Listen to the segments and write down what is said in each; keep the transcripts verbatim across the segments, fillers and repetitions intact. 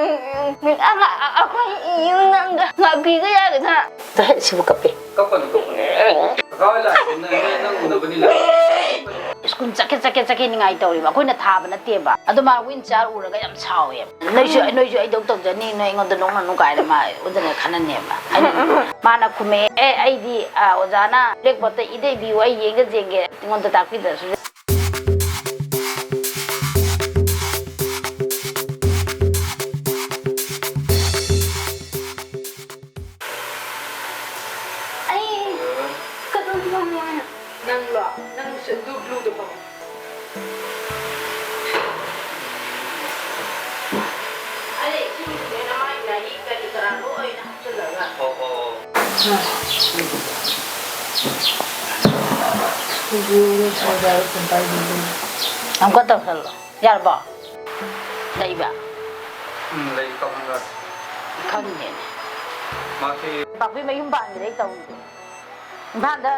ꯑꯩꯈꯣꯏ ꯌꯨꯝꯗ ꯑꯝꯇ ꯂꯥꯛꯄꯤꯕ ꯌꯥꯒꯗ꯭ꯔꯥ? ꯁꯤꯕꯨ ꯀꯞꯄꯦ꯫ ꯀꯞꯀꯅꯨ, ꯀꯞꯀꯅꯨ꯫ ꯀꯀꯥ ꯍꯣꯏ ꯂꯥꯛꯑꯦ, ꯅꯪ, ꯅꯪ ꯎꯅꯕꯅꯤ ꯂꯥꯛꯑꯦ꯫ ꯁ꯭ꯀꯨꯜ ꯆꯠꯀꯦ, ꯆꯠꯀꯦ, ꯆꯠꯀꯦ ꯅꯤꯡꯉꯥꯏ ꯇꯧꯔꯤꯕ꯫ ꯑꯩꯈꯣꯏꯅ ꯊꯥꯕ ꯅꯠꯇꯦꯕ꯫ ꯑꯗꯣ ꯃꯥ ꯋꯤꯟ ꯆꯤꯌꯥꯔ ꯎꯔꯒ ꯌꯥꯝ ꯁꯥꯎꯋꯦꯕ꯫ "ꯅꯣꯏꯁꯨ, ꯅꯣꯏꯁꯨ ꯑꯩꯗꯧ ꯇꯧꯖꯅꯤ, ꯅꯣꯏ ꯑꯩꯉꯣꯟꯗ ꯅꯣꯛꯅꯅꯨ" ꯀꯥꯏꯅ ꯃꯥ ꯑꯣꯟꯗꯅ ꯈꯟꯅꯅꯦꯕ꯫ ꯑꯩꯅ, ꯃꯥꯅ ꯈꯨꯝꯃꯛꯑꯦ, "ꯑꯦ, ꯑꯩꯗꯤ, ꯑ, ꯑꯣꯖꯥꯅ ꯕ꯭ꯂꯦꯛꯕꯣꯔꯗꯇ ꯏꯗ ꯏꯕꯤꯌꯨ, ꯑꯩ ꯌꯦꯡꯖ ꯌꯦꯡꯒꯦ, ꯑꯩꯉꯣꯟꯗ ꯇꯥꯛꯄꯤꯗ꯭ꯔꯁꯨ"꯫ ꯑꯩ ꯀꯗꯣꯝ ꯐꯝꯃꯣ ꯍꯥꯏꯅꯣ? ꯅꯪꯂꯣ? ꯅꯪꯁꯦ ꯑꯗꯨ ꯕ꯭ꯂꯨꯗ ꯐꯝꯃꯣ꯫ ꯑꯗꯩ ꯏꯁꯤꯡꯁꯤꯅꯦ ꯅꯃꯥꯏ ꯂꯥꯏꯔꯤ ꯀꯔꯤ ꯀꯔꯥ ꯂꯣꯏꯅ ꯍꯥꯞꯆꯤꯜꯂꯒ꯫ ꯑꯣ, ꯑꯣ, ꯑꯣ꯫ ꯑꯃꯨꯛꯀ ꯇꯧꯁꯜꯂꯣ꯫ ꯌꯥꯔꯕꯣ? ꯂꯩꯕ? ꯎꯝ, ꯂꯩ, ꯀꯃꯟ ꯒꯥꯔꯗ꯫ ꯈꯪꯗꯦꯅꯦ꯫ ꯃꯥꯁꯤ ꯄꯥꯛꯄꯤ ꯃꯌꯨꯝ ꯄꯥꯟꯕꯗꯩ ꯇꯧꯗꯦ꯫ ꯏꯝꯐꯥꯜꯗ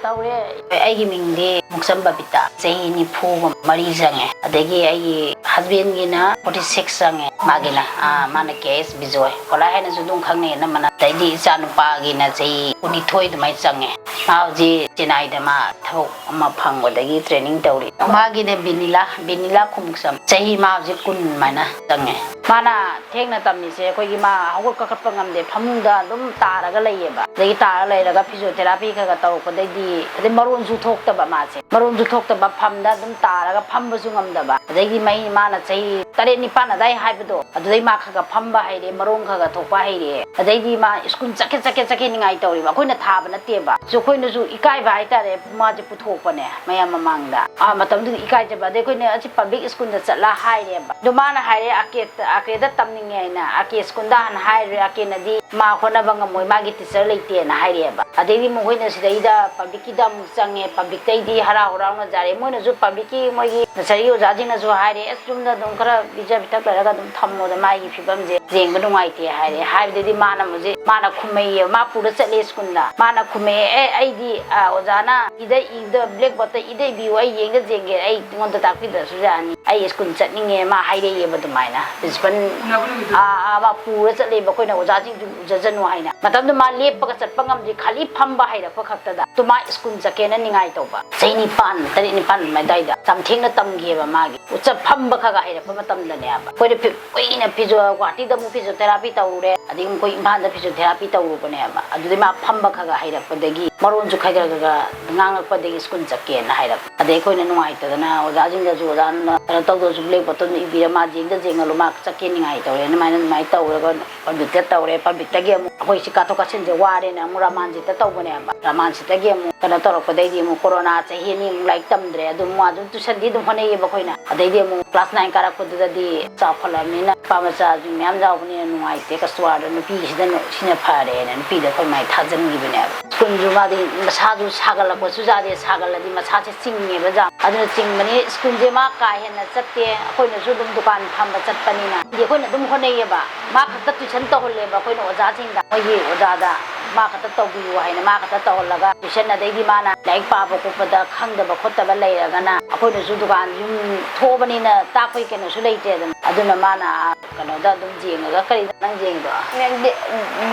ꯇꯧꯔꯦ꯫ ꯑꯩꯒꯤ ꯃꯤꯡꯗꯤ ꯃꯨꯛꯁꯝ ꯕꯕꯤꯇꯥ꯫ ꯆꯍꯤ ꯅꯤꯐꯨ ꯃꯔꯤ ꯆꯪꯉꯦ꯫ ꯑꯗꯒꯤ ꯑꯩꯒꯤ ꯍꯁꯕꯦꯟꯒꯤꯅ forty six ꯆꯪꯉꯦ꯫ ꯃꯥꯒꯤꯅ, ꯑꯥ, ꯃꯥꯅ ꯀꯦ ꯑꯦꯁ ꯕꯤꯖꯣꯏ꯫ ꯀꯣꯂꯥꯏ ꯍꯥꯏꯅꯁꯨ ꯑꯗꯨꯝ ꯈꯪꯅꯩ ꯑꯅꯝꯕꯅ꯫ ꯑꯗꯩꯗꯤ ꯏꯆꯥ ꯅꯨꯄꯥꯒꯤꯅ ꯆꯍꯤ ꯀꯨꯟꯅꯤꯊꯣꯏ ꯑꯗꯨꯃꯥꯏꯅ ꯆꯪꯉꯦ꯫ ꯃꯥ ꯍꯧꯖꯤꯛ ꯆꯦꯟꯅꯥꯏꯗ ꯃꯥ ꯊꯕꯛ ꯑꯃ ꯐꯪꯕꯗꯒꯤ training ꯇꯧꯔꯤ꯫ ꯃꯥꯒꯤꯅꯦ ꯕꯤꯅꯤꯂꯥ, ꯕꯤꯅꯤꯂꯥ ꯈꯨꯃꯨꯛꯆꯝ꯫ ꯆꯍꯤ ꯃꯥ ꯍꯧꯖꯤꯛ ꯀꯨꯟ ꯑꯗꯨꯃꯥꯏꯅ ꯆꯪꯉꯦ꯫ ꯃꯥꯅ ꯊꯦꯡꯅ ꯇꯝꯃꯤꯁꯦ ꯑꯩꯈꯣꯏꯒꯤ ꯃꯥ ꯍꯧꯒꯠ ꯀꯥꯈꯠꯄ ꯉꯝꯗꯦ, ꯐꯃꯨꯡꯗ ꯑꯗꯨꯝ ꯇꯥꯔꯒ ꯂꯩꯌꯦꯕ꯫ ꯑꯗꯒꯤ ꯇꯥꯔ ꯂꯩꯔꯒ physiotherapy ꯈꯔ ꯈꯔ ꯇꯧꯔꯛꯄꯗꯩꯗꯤ, ꯑꯗꯩ ꯃꯔꯣꯟꯁꯨ ꯊꯣꯛꯇꯕ ꯃꯥꯁꯦ꯫ ꯃꯔꯣꯟꯁꯨ ꯊꯣꯛꯇꯕ, ꯐꯝꯗ ꯑꯗꯨꯝ ꯇꯥꯔꯒ ꯐꯝꯕꯁꯨ ꯉꯝꯗꯕ꯫ ꯑꯗꯩꯗꯤ ꯃꯩ ꯃꯥꯅ ꯆꯍꯤ ꯇꯔꯦꯠ ꯅꯤꯄꯥꯟ ꯑꯗꯥꯏ ꯍꯥꯏꯕꯗꯣ, ꯑꯗꯨꯗꯩ ꯃꯥ ꯈꯔ ꯈꯔ ꯐꯝꯕ ꯍꯩꯔꯦ, ꯃꯔꯣꯟ ꯈꯔ ꯈꯔ ꯊꯣꯛꯄ ꯍꯩꯔꯦ꯫ ꯑꯗꯩꯗꯤ ꯃꯥ ꯁ꯭ꯀꯨꯜ ꯆꯠꯀꯦ, ꯆꯠꯀꯦ, ꯆꯠꯀꯦ ꯅꯤꯡꯉꯥꯏ ꯇꯧꯔꯤꯕ꯫ ꯑꯩꯈꯣꯏꯅ ꯊꯥꯕ ꯅꯠꯇꯦꯕ꯫ ꯁꯨ ꯑꯩꯈꯣꯏꯅꯁꯨ ꯏꯀꯥꯏꯕ ꯍꯥꯏꯇꯥꯔꯦ, ꯃꯥꯁꯦ ꯄꯨꯊꯣꯛꯄꯅꯦ ꯃꯌꯥꯝ ꯃꯃꯥꯡꯗ꯫ ꯑꯥ, ꯃꯇꯝꯗꯨꯗ ꯏꯀꯥꯏꯖꯕ꯫ ꯑꯗꯩ ꯑꯩꯈꯣꯏꯅ ꯑꯁꯤ public ꯁ꯭ꯀꯨꯜꯗ ꯆꯠꯂ ꯍꯥꯏꯔꯦꯕ꯫ ꯑꯗꯣ ꯃꯥꯅ ꯍꯥꯏꯔꯦ, "ꯑꯀꯦ-, ꯑꯀꯦꯗ ꯇꯝꯅꯤꯡꯉꯦ" ꯍꯥꯏꯅ꯫ ꯑꯀꯦ ꯁ꯭ꯀꯨꯜꯗ ꯍꯥꯟꯅ ꯍꯥꯏꯔꯨꯔꯦ꯫ ꯑꯀꯦꯅꯗꯤ ꯃꯥ ꯍꯣꯠꯅꯕ ꯉꯝꯃꯣꯏ, ꯃꯥꯒꯤ ꯇꯤꯆꯔ ꯂꯩꯇꯦꯅ ꯍꯥꯏꯔꯛꯑꯦꯕ꯫ ꯑꯗꯩꯗꯤ ꯃꯈꯣꯏꯅ ꯁꯤꯗꯩꯗ ꯄꯕ꯭ꯂꯤꯛꯀꯤꯗ ꯑꯃꯨꯛ ꯆꯪꯉꯦ, ꯄꯕ꯭ꯂꯤꯛꯇꯩꯗꯤ ꯍꯔꯥꯎ ꯍꯔꯥꯎꯅ ꯌꯥꯔꯦ꯫ ꯃꯣꯏꯅꯁꯨ, ꯄꯕ꯭ꯂꯤꯛꯀꯤ ꯃꯣꯏꯒꯤ ꯅꯁꯔꯤ ꯑꯣꯖꯥꯁꯤꯡꯅꯁꯨ ꯍꯥꯏꯔꯦ, "ꯑꯁ, ꯌꯨꯝꯗ ꯑꯗꯨꯝ ꯈꯔ ꯄꯤꯖ ꯄꯤꯊꯛ ꯂꯩꯔꯒ ꯑꯗꯨꯝ ꯊꯝꯃꯣꯗ, ꯃꯥꯒꯤ ꯐꯤꯕꯝꯁꯦ ꯌꯦꯡꯕ ꯅꯨꯡꯉꯥꯏꯇꯦ" ꯍꯥꯏꯔꯦ꯫ ꯍꯥꯏꯕꯗꯗꯤ ꯃꯥꯅ ꯍꯧꯖꯤꯛ, ꯃꯥꯅ ꯈꯨꯝꯃꯩꯌꯦ, ꯃꯥ ꯄꯨꯔ ꯆꯠꯂꯦ ꯁ꯭ꯀꯨꯜꯗ꯫ ꯃꯥꯅ ꯈꯨꯝꯃꯛꯑꯦ, "ꯑꯦ, ꯑꯩꯗꯤ, ꯑ, ꯑꯣꯖꯥꯅ ꯏꯗ ꯏꯕꯗ, ꯕ꯭ꯂꯦꯛꯕꯣꯔꯗꯇ ꯏꯗ ꯏꯕꯤꯌꯨ, ꯑꯩ ꯌꯦꯡꯗ ꯌꯦꯡꯒꯦ, ꯑꯩꯉꯣꯟꯗ ꯇꯥꯛꯄꯤꯗ꯭ꯔꯁꯨ ꯌꯥꯅꯤ, ꯑꯩ ꯁ꯭ꯀꯨꯜ ꯆꯠꯅꯤꯡꯉꯦ", ꯃꯥ ꯍꯥꯏꯔꯛꯑꯦꯕ ꯑꯗꯨꯃꯥꯏꯅ꯫ ꯄ꯭ꯔꯤꯟꯁꯤꯄꯜ, ꯎꯅꯕ ꯅꯨꯃꯤꯠꯇꯨꯗ? ꯑꯥ, ꯑꯥ, ꯃꯥ ꯄꯨꯔ ꯆꯠꯂꯦꯕ, ꯑꯩꯈꯣꯏꯅ ꯑꯣꯖꯥꯁꯤꯡꯁꯨ ꯎꯖꯖꯅꯨ ꯍꯥꯏꯅ꯫ ꯃꯇꯝꯗꯨ ꯃꯥ ꯂꯦꯞꯄꯒ ꯆꯠꯄ ꯉꯝꯗ꯭ꯔꯤ, ꯈꯥꯂꯤ ꯐꯝꯕ ꯍꯩꯔꯛꯄ ꯈꯛꯇꯗ꯫ ꯑꯗꯨ ꯃꯥ ꯁ꯭ꯀꯨꯜ ꯆꯠꯀꯦꯅ ꯅꯤꯡꯉꯥꯏ ꯇꯧꯕ꯫ ꯆꯍꯤ ꯅꯤꯄꯥꯟ, ꯇꯔꯦꯠ ꯅꯤꯄꯥꯟ ꯑꯗꯨꯋꯥꯏꯗ ꯌꯥꯝ ꯊꯦꯡꯅ ꯇꯝꯈꯤꯑꯕ ꯃꯥꯒꯤ꯫ ꯎꯆ-, ꯐꯝꯕ ꯈꯔ ꯈꯔ ꯍꯩꯔꯛꯄ ꯃꯇꯝꯗꯅꯦꯕ꯫ ꯑꯩꯈꯣꯏꯅ ꯐꯤ-, ꯀꯨꯏꯅ ꯐꯤꯖꯣ-, ꯒꯨꯍꯥꯇꯤꯗ ꯑꯃꯨꯛ ꯐꯤꯖꯣꯊꯦꯔꯥꯄꯤ ꯇꯧꯔꯨꯔꯦ, ꯑꯗꯒꯤ ꯑꯩꯈꯣꯏ ꯏꯝꯐꯥꯜꯗ ꯐꯤꯖꯣꯊꯦꯔꯥꯄꯤ ꯇꯧꯔꯨꯕꯅꯦꯕ꯫ ꯑꯗꯨꯗꯩ ꯃꯥ ꯐꯝꯕ ꯈꯔ ꯈꯔ ꯍꯩꯔꯛꯄꯗꯒꯤ ꯃꯔꯣꯟꯁꯨ ꯈꯔ ꯈꯔ ꯈꯔ ꯉꯥꯡꯉꯛꯄꯗꯒꯤ ꯁ꯭ꯀꯨꯜ ꯆꯠꯀꯦꯅ ꯍꯥꯏꯔꯛꯄ꯫ ꯑꯗꯩ ꯑꯩꯈꯣꯏꯅ ꯅꯨꯡꯉꯥꯏꯇꯗꯅ ꯑꯣꯖꯥꯁꯤꯡꯗꯁꯨ, "ꯑꯣꯖꯥꯅ ꯀꯩꯅꯣ ꯇꯧꯗ꯭ꯔꯁꯨ ꯕ꯭ꯂꯦꯛꯕꯣꯔꯗꯇ ꯑꯗꯨꯝ ꯏꯕꯤꯔ, ꯃꯥ ꯌꯦꯡꯗ ꯌꯦꯡꯍꯜꯂꯨ, ꯃꯥ ꯆꯠꯀꯦ ꯅꯤꯡꯉꯥꯏ ꯇꯧꯔꯦ", ꯑꯗꯨꯃꯥꯏꯅ, ꯑꯗꯨꯃꯥꯏꯅ ꯇꯧꯔꯒ ꯄꯕ꯭ꯂꯤꯛꯇ ꯇꯧꯔꯦ꯫ ꯄꯕ꯭ꯂꯤꯛꯇꯒꯤ ꯑꯃꯨꯛ ꯑꯩꯈꯣꯏ ꯁꯤ ꯀꯥꯊꯣꯛ ꯀꯥꯁꯤꯟꯁꯦ ꯋꯥꯔꯦꯅ ꯑꯃꯨꯛ ꯔꯥꯃꯥꯟꯖꯤꯠꯇ ꯇꯧꯕꯅꯦꯕ꯫ ꯔꯥꯃꯥꯟꯖꯤꯠꯇꯒꯤ ꯑꯃꯨꯛ ꯀꯩꯅꯣ ꯇꯧꯔꯛꯄꯗꯩꯗꯤ ꯑꯃꯨꯛ ꯀꯣꯔꯣꯅꯥ ꯆꯍꯤ ꯑꯅꯤꯃꯨꯛ ꯂꯥꯏꯔꯤꯛ ꯇꯝꯗ꯭ꯔꯦ꯫ ꯑꯗꯨꯝ ꯃꯥ ꯑꯗꯨꯝ ꯇ꯭ꯌꯨꯁꯟꯗꯤ ꯑꯗꯨꯝ ꯍꯣꯠꯅꯩꯌꯦꯕ ꯑꯩꯈꯣꯏꯅ꯫ ꯑꯗꯩꯗꯤ ꯑꯃꯨꯛ ꯀ꯭ꯂꯥꯁ ꯅꯥꯏꯟ ꯀꯥꯔꯛꯄꯗꯨꯗꯗꯤ ꯆꯥꯎꯈꯠꯂꯕꯅꯤꯅ ꯅꯨꯄꯥ ꯃꯆꯥꯁꯨ ꯃꯌꯥꯝ ꯌꯥꯎꯕꯅꯤꯅ ꯅꯨꯡꯉꯥꯏꯇꯦ, ꯀꯁꯇꯋꯥꯔꯗ ꯅꯨꯄꯤꯁꯤꯗ ꯅꯨ-, ꯁꯤꯅ ꯐꯔꯦꯅ ꯅꯨꯄꯤꯗ ꯑꯩꯈꯣꯏ ꯃꯥꯏ ꯊꯥꯖꯤꯟꯈꯤꯕꯅꯦꯕ꯫ ꯁ꯭ꯀꯨꯜꯁꯨ ꯃꯥꯗꯤ ꯃꯁꯥꯁꯨ ꯁꯥꯒꯠꯂꯛꯄꯁꯨ ꯌꯥꯗꯦ, ꯁꯥꯒꯠꯂꯗꯤ ꯃꯁꯥꯁꯦ ꯆꯤꯡꯉꯦꯕ ꯌꯥꯝ꯫ ꯑꯗꯨꯅ ꯆꯤꯡꯕꯅꯤ, ꯁ꯭ꯀꯨꯜꯁꯦ ꯃꯥ ꯀꯥ ꯍꯦꯟꯅ ꯆꯠꯇꯦ꯫ ꯑꯩꯈꯣꯏꯅꯁꯨ ꯑꯗꯨꯝ ꯗꯨꯀꯥꯟ ꯐꯝꯕ ꯆꯠꯄꯅꯤꯅ꯫ ꯑꯗꯤ ꯑꯩꯈꯣꯏꯅ ꯑꯗꯨꯝ ꯍꯣꯠꯅꯩꯌꯦꯕ꯫ ꯃꯥ ꯈꯛꯇ ꯇ꯭ꯌꯨꯁꯟ ꯇꯧꯍꯜꯂꯦꯕ ꯑꯩꯈꯣꯏꯅ ꯑꯣꯖꯥꯁꯤꯡꯗ, ꯃꯣꯏꯒꯤ ꯑꯣꯖꯥꯗ ꯃꯥ ꯈꯛꯇ ꯇꯧꯕꯤꯌꯨ ꯍꯥꯏꯅ ꯃꯥ ꯈꯛꯇ ꯇꯧꯍꯜꯂꯒ, ꯇ꯭ꯌꯨꯁꯟ ꯑꯗꯩꯗꯤ ꯃꯥꯅ ꯂꯥꯏꯔꯤꯛ ꯄꯥꯕ ꯈꯣꯠꯄꯗ ꯈꯪꯗꯕ ꯈꯣꯠꯇꯕ ꯂꯩꯔꯒꯅ ꯑꯩꯈꯣꯏꯅꯁꯨ ꯗꯨꯀꯥꯟ ꯌꯨꯝ ꯊꯣꯛꯑꯕꯅꯤꯅ ꯇꯥꯛꯄꯒꯤ ꯀꯩꯅꯣꯁꯨ ꯂꯩꯇ꯭ꯔꯦꯗꯅ꯫ ꯑꯗꯨꯅ ꯃꯥꯅ, ꯑ, ꯀꯩꯅꯣꯗ ꯑꯗꯨꯝ ꯌꯦꯡꯉꯒ, "ꯀꯔꯤꯗ ꯅꯪ ꯌꯦꯡꯉꯤꯗꯣ?" ꯅꯪꯗꯤ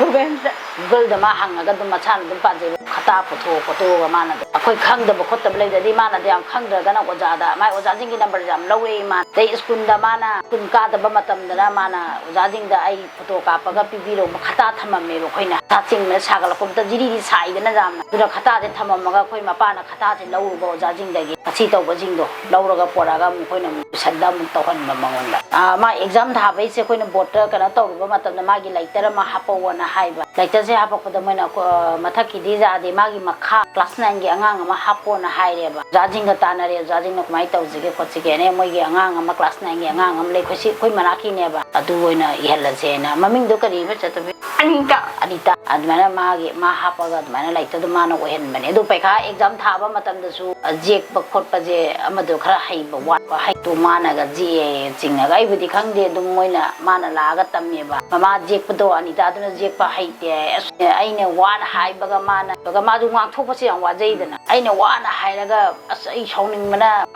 Google-ꯗ꯫ Google-ꯗ ꯃꯥ ꯍꯪꯉꯒ ꯑꯗꯨꯝ ꯃꯁꯥꯅ ꯑꯗꯨꯝ ꯄꯥꯖꯩꯕ꯫ ꯈꯇꯥ ꯄꯨꯊꯣꯛ ꯈꯣꯠꯇꯣꯛꯑꯒ ꯃꯥꯅ ꯑꯗꯨꯝ꯫ ꯑꯩꯈꯣꯏ ꯈꯪꯗꯕ ꯈꯣꯠꯇꯕ ꯂꯩꯔꯗꯤ ꯃꯥꯅ ꯑꯗꯨ ꯌꯥꯝ ꯈꯪꯗ꯭ꯔꯒꯅ ꯑꯣꯖꯥꯗ, ꯃꯥꯏ ꯑꯣꯖꯥꯁꯤꯡꯒꯤ ꯅꯝꯕꯔꯁꯦ ꯌꯥꯝ ꯂꯧꯔꯛꯏ ꯃꯥꯅ꯫ ꯑꯗꯩ ꯁ꯭ꯀꯨꯜꯗ ꯃꯥꯅ ꯁ꯭ꯀꯨꯜ ꯀꯥꯗꯕ ꯃꯇꯝꯗꯅ ꯃꯥꯅ ꯑꯣꯖꯥꯁꯤꯡꯗ ꯑꯩ ꯐꯣꯇꯣ ꯀꯥꯞꯄꯒ ꯄꯤꯕꯤꯔꯛꯎ, ꯈꯇꯥ ꯊꯝꯃꯝꯃꯦꯕ ꯑꯩꯈꯣꯏꯅ꯫ ꯈꯇꯥ ꯆꯤꯡꯕꯗ ꯁꯥꯒꯠꯂꯛꯄ ꯃꯇꯝꯗ ꯖꯤꯔꯤꯗꯤ ꯁꯥꯏꯗꯅ ꯌꯥꯝꯅ꯫ ꯑꯗꯨꯅ ꯈꯇꯥꯁꯦ ꯊꯝꯃꯝꯃꯒ ꯑꯩꯈꯣꯏ ꯃꯄꯥꯅ ꯈꯇꯥꯁꯦ ꯂꯧꯔꯨꯕ ꯑꯣꯖꯥꯁꯤꯡꯗꯒꯤ, ꯃꯁꯤ ꯇꯧꯕꯁꯤꯡꯗꯣ ꯂꯧꯔꯒ ꯄꯣꯔꯛꯑꯒ ꯑꯃꯨꯛ ꯑꯩꯈꯣꯏꯅ ꯑꯃꯨꯛ ꯇ꯭ꯌꯨꯁꯟꯗ ꯑꯃꯨꯛ ꯇꯧꯍꯟꯕ ꯃꯉꯣꯟꯗ꯫ ꯑꯥ, ꯃꯥ ꯑꯦꯛꯖꯥꯝ ꯊꯥꯕꯩꯁꯦ ꯑꯩꯈꯣꯏꯅ ꯕꯣꯔꯗꯇ ꯀꯩꯅꯣ ꯇꯧꯔꯨꯕ ꯃꯇꯝꯗ ꯃꯥꯒꯤ ꯂꯥꯏꯇꯔ ꯑꯃ ꯍꯥꯞꯄꯛꯑꯣꯅ ꯍꯥꯏꯕ꯫ ꯂꯥꯏꯇꯔꯁꯦ ꯍꯥꯞꯄꯛꯄꯗ ꯃꯣꯏꯅ, ꯑ, ꯃꯊꯛꯀꯤꯗꯤ ꯌꯥꯗꯦ, ꯃꯥꯒꯤ ꯃꯈꯥ ꯀ꯭ꯂꯥꯁ ꯅꯥꯏꯟꯒꯤ ꯑꯉꯥꯡ ꯑꯃ ꯍꯥꯞꯄꯣꯅ ꯍꯥꯏꯔꯦꯕ꯫ ꯑꯣꯖꯥꯁꯤꯡꯒ ꯇꯥꯟꯅꯔꯦ, ꯑꯣꯖꯥꯁꯤꯡꯅ ꯀꯃꯥꯏꯅ ꯇꯧꯁꯤꯒꯦ ꯈꯣꯠꯁꯤꯒꯦꯅꯦ, ꯃꯣꯏꯒꯤ ꯑꯉꯥꯡ ꯑꯃ ꯀ꯭ꯂꯥꯁ ꯅꯥꯏꯟꯒꯤ ꯑꯉꯥꯡ ꯑꯃ ꯂꯩ, ꯑꯩꯈꯣꯏ ꯁꯤ, ꯑꯩꯈꯣꯏ ꯃꯅꯥꯛꯀꯤꯅꯦꯕ꯫ ꯑꯗꯨ ꯑꯣꯏꯅ ꯏꯍꯜꯂꯁꯦꯅ꯫ ꯃꯃꯤꯡꯗꯣ ꯀꯔꯤꯕ, ꯆꯠꯇꯕꯤ? ꯑꯅꯤꯇꯥ꯫ ꯑꯅꯤꯇꯥ꯫ ꯑꯗꯨꯃꯥꯏꯅ ꯃꯥꯒꯤ, ꯃꯥ ꯍꯥꯞꯄꯒ ꯑꯗꯨꯃꯥꯏꯅ ꯂꯥꯏꯔꯤꯛꯇ ꯑꯗꯨꯝ ꯃꯥꯅ ꯑꯣꯏꯍꯟꯕꯅꯦ꯫ ꯑꯗꯨ ꯄꯩꯈꯥ exam ꯊꯥꯕ ꯃꯇꯝꯗꯁꯨ, ꯑ, ꯌꯦꯛꯄ ꯈꯣꯠꯄꯁꯦ ꯑꯃꯗꯣ ꯈꯔ ꯍꯩꯕ ꯋꯥꯠꯄ, ꯍꯩꯇꯣ ꯃꯥꯅꯒ ꯌꯦꯛꯑꯦ ꯆꯤꯡꯉꯒ꯫ ꯑꯩꯕꯨꯗꯤ ꯈꯪꯗꯦ, ꯑꯗꯨꯝ ꯃꯣꯏꯅ, ꯃꯥꯅ ꯂꯥꯛꯑꯒ ꯇꯝꯃꯦꯕ꯫ ꯃꯃꯥ ꯌꯦꯛꯄꯗꯣ, ꯑꯅꯤꯇꯥꯗꯨꯅ ꯌꯦꯛꯄ ꯍꯩꯇꯦ꯫ ꯑꯁ, ꯑꯩꯅ ꯋꯥꯅ ꯍꯥꯏꯕꯒ ꯃꯥꯅ, ꯃꯥꯁꯨ ꯉꯥꯡꯊꯣꯛꯄꯁꯦ ꯌꯥꯝ ꯋꯥꯖꯩꯗꯅ꯫ ꯑꯩꯅ ꯋꯥꯅ ꯍꯥꯏꯔꯒ, ꯑꯁ, ꯑꯩ ꯁꯥꯎꯅꯤꯡꯕꯅ,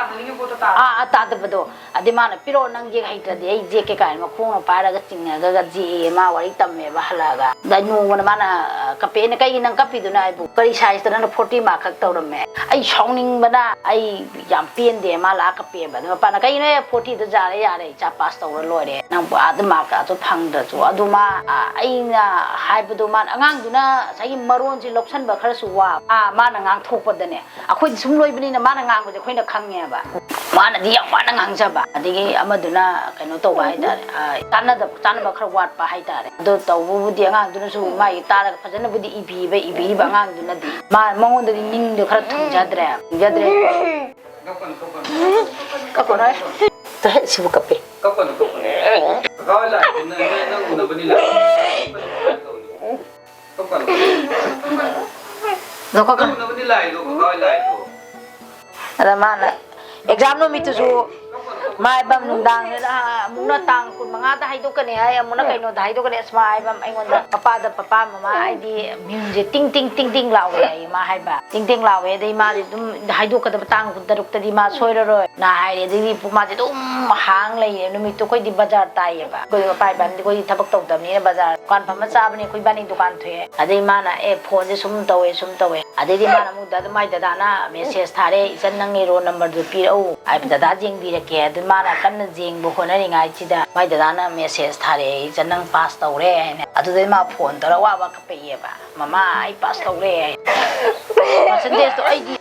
ꯑꯥ, ꯑꯥ, ꯇꯥꯗꯕꯗꯣ꯫ ꯑꯗꯩ ꯃꯥꯅ, "ꯄꯤꯔꯛꯑꯣ, ꯅꯪ ꯌꯦꯛ ꯍꯩꯇ꯭ꯔꯗꯤ ꯑꯩ ꯌꯦꯛꯀꯦ" ꯀꯥꯏꯅ ꯃꯈꯣꯡꯅ ꯄꯥꯏꯔꯒ ꯆꯤꯡꯉꯒ ꯌꯦꯛꯑꯦ꯫ ꯃꯥ ꯋꯥꯔꯤ ꯇꯝꯃꯦꯕ ꯍꯜꯂꯛꯑꯒ꯫ ꯑꯗ ꯅꯣꯡꯃꯅ ꯃꯥꯅ, ꯑ, ꯀꯞꯄꯦ꯫ ꯑꯩꯅ, "ꯀꯩꯒꯤ ꯅꯪ ꯀꯞꯄꯤꯗꯨꯅ?" ꯑꯩꯕꯨ, "ꯀꯔꯤ size ꯇ ꯅꯪꯅ forty mark ꯈꯛ ꯇꯧꯔꯝꯃꯦ?" ꯑꯩ ꯁꯥꯎꯅꯤꯡꯕꯅ, ꯑꯩ ꯌꯥꯝ ꯄꯦꯟꯗꯦ꯫ ꯃꯥ ꯂꯥꯛꯑ ꯀꯞꯄꯦꯕ꯫ ꯑꯗꯨ ꯃꯄꯥꯅ, "ꯀꯩꯅꯣ, forty ꯗꯣ ꯌꯥꯔꯦ, ꯌꯥꯔꯦ, ꯏꯆꯥ pass ꯇꯧꯔ ꯂꯣꯏꯔꯦ, ꯅꯪꯕꯨ ꯑꯥꯗ mark ꯀꯥꯁꯨ ꯐꯪꯗ꯭ꯔꯁꯨ"꯫ ꯑꯗꯨ ꯃꯥ, ꯑ, ꯑꯩꯅ ꯍꯥꯏꯕꯗꯣ, ꯃꯥꯅ, ꯑꯉꯥꯡꯗꯨꯅ ꯉꯁꯥꯏꯒꯤ ꯃꯔꯣꯟꯁꯦ ꯂꯧꯁꯟꯕ ꯈꯔꯁꯨ ꯋꯥꯕ, ꯑ, ꯃꯥꯅ ꯉꯥꯡꯊꯣꯛꯄꯗꯅꯦ, ꯑꯩꯈꯣꯏꯗꯤ ꯁꯨꯝ ꯂꯣꯏꯕꯅꯤꯅ ꯃꯥꯅ ꯉꯥꯡꯕꯁꯦ ꯑꯩꯈꯣꯏꯅ ꯈꯪꯉꯦꯕ꯫ ꯃꯥꯅꯗꯤ ꯌꯥꯝ ꯋꯥꯅ ꯉꯥꯡꯖꯕ꯫ ꯑꯗꯒꯤ ꯑꯃꯗꯨꯅ ꯀꯩꯅꯣ ꯇꯧꯕ ꯍꯥꯏꯇꯥꯔꯦ, ꯑ, ꯆꯥꯟꯅꯗꯕ, ꯆꯥꯟꯅꯕ ꯈꯔ ꯋꯥꯠꯄ ꯍꯥꯏꯇꯥꯔꯦ꯫ ꯑꯗꯣ ꯇꯧꯕꯕꯨꯗꯤ ꯑꯉꯥꯡꯗꯨꯅꯁꯨ ꯃꯥꯒꯤ ꯇꯥꯔꯒ ꯐꯖꯅꯕꯨꯗꯤ ꯏꯕꯤꯕ, ꯏꯕꯤꯔꯤꯕ ꯑꯉꯥꯡꯗꯨꯅꯗꯤ꯫ ꯃꯥ, ꯃꯉꯣꯟꯗꯗꯤ ꯅꯤꯡꯗꯣ ꯈꯔ ꯊꯨꯡꯖꯗ꯭ꯔꯦ, ꯊꯨꯡꯖꯗ꯭ꯔꯦ꯫ ꯀꯞꯀꯅꯨ, ꯀꯞꯀꯅꯨ꯫ ꯀꯞꯀꯅꯨ ꯍꯥꯏ꯫ ꯆꯠꯂꯍꯦ, ꯁꯤꯕꯨ ꯀꯞꯄꯦ꯫ ꯀꯞꯀꯅꯨ, ꯀꯞꯀꯅꯨ꯫ ꯀꯀꯥ ꯍꯣꯏ ꯂꯥꯛꯑꯦ, ꯅꯪ, ꯅꯪ, ꯅꯪ ꯎꯅꯕꯅꯤ ꯂꯥꯛꯑꯦ꯫ ꯀꯞꯀꯅꯨ꯫ ꯂꯧꯈꯠꯀꯅꯨ꯫ ꯅꯪ ꯎꯅꯕꯅꯤ ꯂꯥꯛꯏꯗꯣ, ꯀꯀꯥ ꯍꯣꯏ ꯂꯥꯛꯏꯗꯣ꯫ ꯑꯗ ꯃꯥꯅ exam ꯅꯨꯃꯤꯠꯇꯨꯁꯨ ꯃꯥ ꯏꯕꯝ ꯅꯨꯡꯗꯥꯡꯗꯨꯗ ꯑꯃꯨꯛꯅ ꯇꯥꯡ ꯀꯨꯟꯃꯉꯥꯗ ꯍꯥꯏꯗꯣꯛꯀꯅꯤ ꯍꯥꯏ, ꯑꯃꯨꯛꯅ ꯀꯩꯅꯣꯗ ꯍꯥꯏꯗꯣꯛꯀꯅꯤ꯫ ꯑꯁ, ꯃꯥ ꯍꯥꯏꯕ ꯑꯩꯉꯣꯟꯗ, "ꯄꯄꯥꯗ, ꯄꯄꯥ, ꯃꯃꯥ, ꯑꯩꯗꯤ ꯃꯤꯍꯨꯟꯁꯦ ꯇꯤꯡ ꯇꯤꯡ ꯇꯤꯡ ꯇꯤꯡ ꯂꯥꯎꯋꯦ" ꯍꯥꯏꯌꯦ ꯃꯥ ꯍꯥꯏꯕ꯫ ꯇꯤꯡ ꯇꯤꯡ ꯂꯥꯎꯋꯦ꯫ ꯑꯗꯩ ꯃꯥꯗꯤ ꯑꯗꯨꯝ ꯍꯥꯏꯗꯣꯛꯀꯗꯕ ꯇꯥꯡ ꯀꯨꯟꯇꯔꯨꯛꯇꯗꯤ ꯃꯥ ꯁꯣꯏꯔꯔꯣꯏꯅ ꯍꯥꯏꯔꯦ꯫ ꯑꯗꯩꯗꯤ ꯄꯨ-, ꯃꯥꯁꯦ ꯑꯗꯨꯝ ꯍꯥꯡ ꯂꯩꯔꯦ꯫ ꯅꯨꯃꯤꯠꯇꯣ ꯑꯩꯈꯣꯏꯗꯤ ꯕꯖꯥꯔ ꯇꯥꯏꯌꯦꯕ꯫ ꯑꯩꯈꯣꯏ ꯃꯄꯥ ꯏꯕꯥꯅꯤꯗꯤ ꯑꯩꯈꯣꯏꯗꯤ ꯊꯕꯛ ꯇꯧꯗꯕꯅꯤꯅ ꯕꯖꯥꯔ ꯗꯨꯀꯥꯟ ꯐꯝꯃ ꯆꯥꯕꯅꯤ꯫ ꯑꯩꯈꯣꯏ ꯏꯕꯥꯅꯤ ꯗꯨꯀꯥꯟ ꯊꯣꯛꯑꯦ꯫ ꯑꯗꯩ ꯃꯥꯅ, "ꯑꯦ, ꯐꯣꯟꯁꯦ ꯁꯨꯝ ꯇꯧꯋꯦ, ꯁꯨꯝ ꯇꯧꯋꯦ"꯫ ꯑꯗꯩꯗꯤ ꯃꯥꯅ ꯑꯃꯨꯛ ꯗ-, ꯃꯥꯏ ꯗꯗꯥꯅ message ꯊꯥꯔꯦ, "ꯏꯆꯟ, ꯅꯪꯒꯤ roll number ꯗꯨ ꯄꯤꯔꯛꯎ, ꯑꯩ ꯗꯗꯥ ꯌꯦꯡꯕꯤꯔꯛꯀꯦ"꯫ ꯑꯗꯨ ꯃꯥꯅ ꯀꯟꯅ ꯌꯦꯡꯕ ꯍꯣꯠꯅꯔꯤꯉꯩꯁꯤꯗ ꯃꯥꯏ ꯗꯗꯥꯅ message ꯊꯥꯔꯛꯑꯦ, "ꯏꯆꯟ, ꯅꯪ pass ꯇꯧꯔꯦ" ꯍꯥꯏꯅ꯫ ꯑꯗꯨꯗꯩ ꯃꯥ ꯐꯣꯟ ꯇꯧꯔ ꯋꯥ ꯋꯥ ꯀꯞꯄꯛꯑꯦꯕ, "ꯃꯃꯥ, ꯑꯩ pass ꯇꯧꯔꯦ" ꯍꯥꯏꯅ꯫ Percentage ꯇꯣ ꯑꯩꯗꯤ,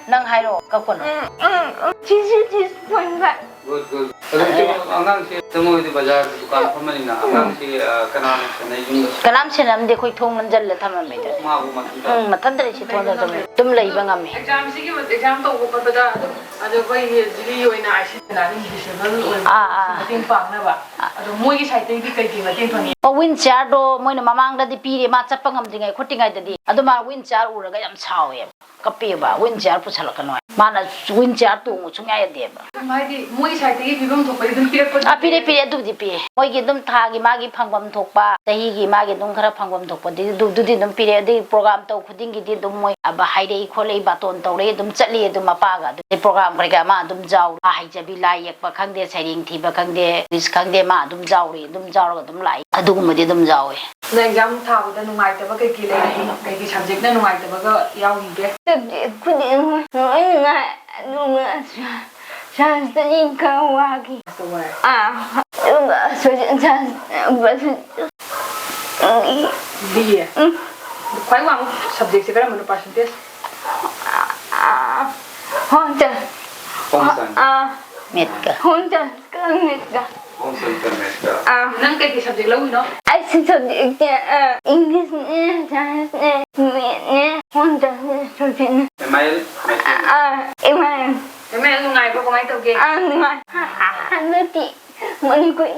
ꯅꯪ ꯍꯥꯏꯔꯣ, ꯀꯞꯀꯅꯨ꯫ Um, um, um, sixty six point five. Good, good. ꯑꯗꯨ ꯑꯉꯥꯡꯁꯦ ꯃꯣꯏꯗꯤ ꯕꯖꯥꯔ ꯗꯨꯀꯥꯟ ꯐꯝꯕꯅꯤꯅ ꯑꯉꯥꯡꯁꯤ, ꯑ, ꯀꯅꯥꯅ ꯁꯦꯟꯅꯩ ꯌꯨꯝꯗ? ꯀꯅꯥꯝ ꯁꯦꯟꯅꯝꯗꯦ, ꯑꯩꯈꯣꯏ ꯊꯣꯡ ꯂꯣꯟꯖꯜꯂ ꯊꯝꯃꯝꯃꯦ ꯑꯗꯨ꯫ ꯃꯥꯕꯨ ꯃꯊꯟꯇ? ꯎꯝ, ꯃꯊꯟꯇ ꯂꯩꯁꯤ ꯊꯣꯡ ꯂꯣꯟꯖꯜꯂ ꯑꯗꯨꯝ ꯂꯩꯕ ꯉꯝꯃꯤ꯫ ꯑꯦꯛꯖꯥꯝꯁꯤꯒꯤ ꯑꯦꯛꯖꯥꯝ ꯇꯧꯕ ꯈꯣꯠꯄꯗ ꯑꯗꯨꯝ, ꯑꯗꯣ ꯑꯩꯈꯣꯏꯒꯤ ꯖꯤꯔꯤ ꯑꯣꯏꯅ ꯑꯥꯏ ꯁꯤ ꯁꯦꯟꯅꯔꯤ ꯗꯤꯁꯦꯕꯜ ꯑꯣꯏꯕ ꯑꯥ, ꯑꯥ꯫ ꯃꯇꯦꯡ ꯄꯥꯡꯅꯕ꯫ ꯑꯗꯣ ꯃꯣꯏꯒꯤ ꯁꯥꯏꯠꯇꯒꯤꯗꯤ ꯀꯩ ꯀꯩ ꯃꯇꯦꯡ ꯐꯪꯉꯤ? ꯑꯣ, ꯋꯤꯟ ꯆꯤꯌꯥꯔꯗꯣ ꯃꯣꯏꯅ ꯃꯃꯥꯡꯗꯗꯤ ꯄꯤꯔꯦ, ꯃꯥ ꯆꯠꯄ ꯉꯝꯗ꯭ꯔꯤꯉꯩ ꯈꯣꯠꯇ꯭ꯔꯤꯉꯩꯗꯗꯤ꯫ ꯑꯗꯨ ꯃꯥ ꯋꯤꯟ ꯆꯤꯌꯥꯔ ꯎꯔꯒ ꯌꯥꯝ ꯁꯥꯎꯋꯦꯕ, ꯀꯞꯄꯦꯕ, "ꯋꯤꯟ ꯆꯤꯌꯥꯔ ꯄꯨꯁꯜꯂꯛꯀꯅꯣ" ꯍꯥꯏ꯫ ꯃꯥꯅ ꯋꯤꯟ ꯆꯤꯌꯥꯔ ꯇꯣꯡꯉꯨ ꯁꯨꯡꯌꯥ ꯌꯥꯗꯦꯕ꯫ ꯍꯥꯏꯗꯤ ꯃꯣꯏ ꯁꯥꯏꯠꯇꯒꯤ ꯄꯤꯐꯝ ꯊꯣꯛꯄꯗꯤ ꯑꯗꯨꯝ ꯄꯤꯔꯛꯄ? ꯑꯥ, ꯄꯤꯔꯦ, ꯄꯤꯔꯦ, ꯑꯗꯨꯕꯨꯗꯤ ꯄꯤꯔꯦ꯫ ꯃꯣꯏꯒꯤ ꯑꯗꯨꯝ ꯊꯥꯒꯤ ꯃꯥꯒꯤ ꯐꯪꯐꯝ ꯊꯣꯛꯄ, ꯆꯍꯤꯒꯤ ꯃꯥꯒꯤ ꯑꯗꯨꯝ ꯈꯔ ꯐꯪꯐꯝ ꯊꯣꯛꯄꯗꯤ ꯑꯗꯨ, ꯑꯗꯨꯗꯤ ꯑꯗꯨꯝ ꯄꯤꯔꯦ꯫ ꯑꯗꯩ ꯄ꯭ꯔꯣꯒꯥꯝ ꯇꯧ ꯈꯨꯗꯤꯡꯒꯤꯗꯤ ꯑꯗꯨꯝ ꯃꯣꯏ ꯑꯕ ꯍꯥꯏꯔꯛꯏ ꯈꯣꯠꯂꯛꯏ, ꯕꯥꯇꯣꯟ ꯇꯧꯔꯛꯏ, ꯑꯗꯨꯝ ꯆꯠꯂꯤ ꯑꯗꯨꯝ ꯃꯄꯥꯒ꯫ ꯑꯗꯨꯝ ꯄ꯭ꯔꯣꯒꯥꯝ ꯀꯔꯤ ꯀꯔꯥ ꯃꯥ ꯑꯗꯨꯝ ꯌꯥꯎ-, ꯍꯩꯖꯕꯤ ꯂꯥꯏ ꯌꯦꯛꯄ ꯈꯪꯗꯦ, ꯁꯩꯔꯦꯡ ꯊꯤꯕ ꯈꯪꯗꯦ, ꯀ꯭ꯋꯤꯖ ꯈꯪꯗꯦ, ꯃꯥ ꯑꯗꯨꯝ ꯌꯥꯎꯔꯤ, ꯑꯗꯨꯝ ꯌꯥꯎꯔꯒ ꯑꯗꯨꯝ ꯂꯥꯛꯏ꯫ ꯑꯗꯨꯒꯨꯝꯕꯗꯤ ꯑꯗꯨꯝ ꯌꯥꯎꯋꯦ꯫ ꯅꯪ ꯑꯦꯛꯖꯥꯝ ꯊꯥꯕꯗ ꯅꯨꯡꯉꯥꯏꯇꯕ ꯀꯩꯀꯩ ꯂꯩꯔꯤ? ꯀꯩꯀꯩ ꯁꯕꯖꯦꯛꯅ ꯅꯨꯡꯉꯥꯏꯇꯕꯒ ꯌꯥꯎꯈꯤꯒꯦ? ꯁꯕꯖꯦꯛ ꯈꯨꯗꯤꯡꯃꯛ ꯂꯣꯏ ꯅꯨꯡꯉꯥꯏ, ꯑꯗꯨꯒ ꯁꯥꯏꯟꯁꯇꯗꯤ ꯈꯔ ꯋꯥꯈꯤ꯫ ꯁꯥꯏꯟꯁꯇ ꯋꯥꯏ? ꯑꯥ, ꯑꯗꯨꯒ ꯁꯣꯁꯦꯜ ꯁꯥꯏꯟꯁ, ꯕꯤ ꯑꯦ? ꯎꯝ꯫ ꯈ꯭ꯋꯥꯏ ꯋꯥꯡꯕ ꯁꯕꯖꯦꯛꯁꯦ ꯀꯔꯝꯕꯅꯣ, ꯄꯥꯔꯁꯦꯟꯇꯦꯖ? ꯑꯥ, ꯍꯣꯝ ꯁꯥꯏꯟꯁ꯫ Home science. ꯑꯥ꯫ ꯃꯦꯠꯀ꯫ ꯍꯣꯝ ꯁꯥꯏꯟꯁꯀ ꯃꯦꯠꯀ꯫ ꯍꯣꯝ ꯁꯥꯏꯟꯁꯀ ꯃꯦꯠꯀ꯫ ꯑꯥ꯫ ꯅꯪ ꯀꯩꯀꯩ ꯁꯕꯖꯦꯛ ꯂꯧꯔꯤꯅꯣ? ꯑꯩꯁꯨ ꯁꯕꯖꯦꯛꯁꯦ, ꯑꯥ, ꯏꯪꯂꯤꯁꯅꯦ, ꯁꯥꯏꯟꯁꯅꯦ, ꯃꯦꯠꯅꯦ, ꯍꯣꯝ ꯁꯥꯏꯟꯁꯅꯦ, ꯁꯣꯁꯦꯜꯅꯦ꯫ M I L? ꯃꯦꯠꯁ? ꯑꯥ, M I L. M I L ꯅꯨꯡꯉꯥꯏꯕ꯭ꯔꯣ? ꯀꯃꯥꯏꯅ ꯇꯧꯒꯦ? ꯑꯥ, ꯅꯨꯡꯉꯥꯏ꯫ ꯍꯟꯗꯛꯇꯤ ꯃꯅꯤꯄꯨꯔꯤ